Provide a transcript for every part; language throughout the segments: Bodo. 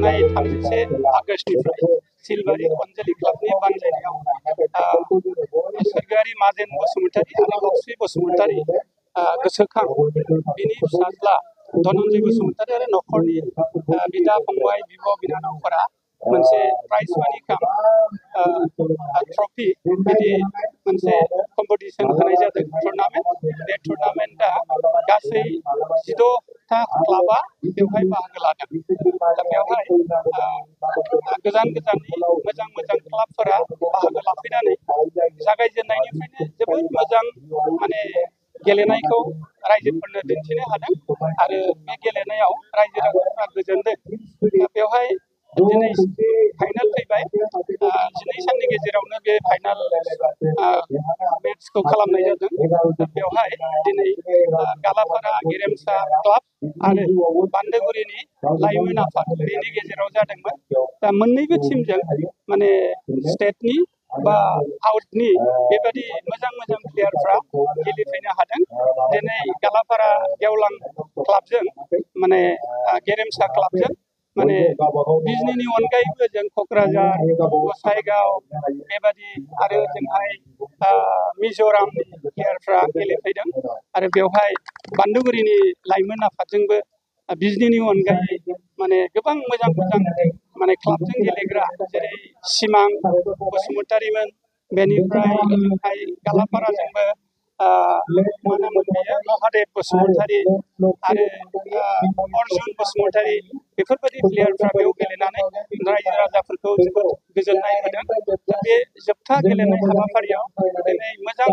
थांनाय 31 आगस्टनिफ्राय सिलबारि अनजलि क्लाबनि बानजायनायाव सोरगोयारि माजेन बसुमतारी आरो लक्ष्मी बसुमतारी गोसोखां बिनि फिसाज्ला धनन्जय बसुमतारी आरो नखरनि बिदा फंबाय बिब' बिनानावफोरा मोनसे प्राइज मानि काम ट्रफि बिदि मोनसे कम्पिटिशन होनाय जादों टुर्नामेंट बे टुर्नामेंटआ गासै 16टा क्लाबा बेवहाय बाहागो लादों दा बेवहाय गोजान गोजाननि मोजां मोजां क्लाबफोरा बाहागो लाफैनानै जागायजेननायनिफ्रायनो जोबोद मोजां माने गेलेनायखौ रायजोफोरनो दिन्थिनो हादों आरो बे गेलेनायाव रायजो राजाफ्रा गोजोनदों बेवहाय दिनै फाइनाल फैबाय 12 साननि गेजेरावनो बे फाइनाल मेट्सखौ खालामनाय जादों बेवहाय दिनै गालापारा गेरेमसा क्लाब आरो बान्दोगुरिनि लाइमोन आफाद बेनि गेजेराव जादोंमोन दा मोन्नैबो टीमजों माने स्टेटनि बा आउटनि बेबादि मोजां मोजां प्लेयारफ्रा गेलेफैनो हादों दिनै गालापारा गेवलां क्लाबजों माने गेरेमसा क्लाबजों माने बिजनीनि अनगायैबो जों क'क्राझार गसाइगाव बेबादि आरो जोंहाय मिज'रामनि प्लेयारफ्रा गेलेफैदों आरो बेवहाय बान्दोगुरिनि लाइमोन आफादजोंबो बिजनीनि अनगायै माने गोबां मोजां मोजां माने क्लाबजों गेलेग्रा जेरै सिमां बसुमतारीमोन बेनिफ्राय ओजोंहाय गालापाराजोंबो मानोमोन बेयो महादेब बसुमतारी आरो अर्जुन बसुमतारी बेफोरबायदि प्लेयारफ्रा बेयाव गेलेनानै रायजो राजाफोरखौ जोबोद गोजोननाय होदों दा बे जोबथा गेलेनाय हाबाफारियाव दिनै मोजां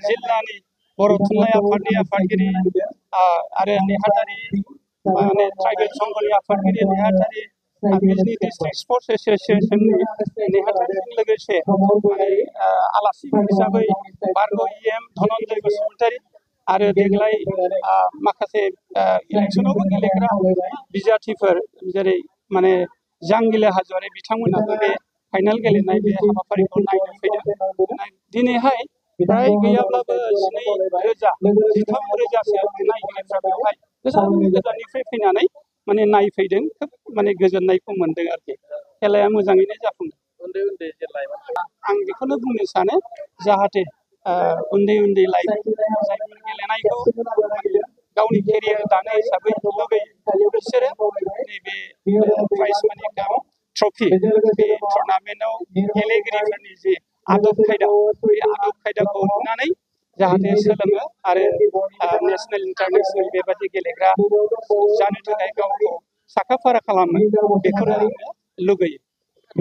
जिल्लानि बर' थुनलाइ आफादनि आफादगिरि आरो नेहाथारि माने ट्राइबेल संघनि आफादगिरि नेहाथारि बिजनी डिस्ट्रिक्ट स्पर्ट्स एसोसिएशननि नेहाथारिजों लोगोसे माने आलासि हिसाबै बारग' EM धनन्जय बसुमतारी आरो देग्लाय माखासे इलेक्सनावबो गेलेग्रा बिजाथिफोर जेरै माने जांगिला हाज'वारि बिथांमोनाबो बे फाइनाल गेलेनाय बे हाबाफारिखौ नायनो फैदों दिनैहाय फ्राय गैयाब्लाबो 12,000-13,000सो नायगिरिफ्रा बेवहाय गोजान गोजाननिफ्राय फैनानै माने नायफैदों खोब माने गोजोननायखौ मोनदों आरोखि खेलाया मोजाङैनो जाफुंदों उन्दै उन्दै जे लाइमोन आं बेखौनो बुंनो सानो जाहाथे उन्दै उन्दै लाइमोन जायफोर गेलेनायखौ गावनि केरियार दानो हिसाबै लुबैयो बिसोरो नैबे प्राइज मानि काम ट्रफि बे टुर्नामेन्टआव गेलेगिरिफोरनि जे आदब खायदा बे आदब खायदाखौ नुनानै जाहाथे सोलोङो आरो नेसनेल इन्टारनेसनेल बेबादि गेलेग्रा जानो थाखाय गावखौ साखा फारा खालामो बेखौनो आङो लुगैयो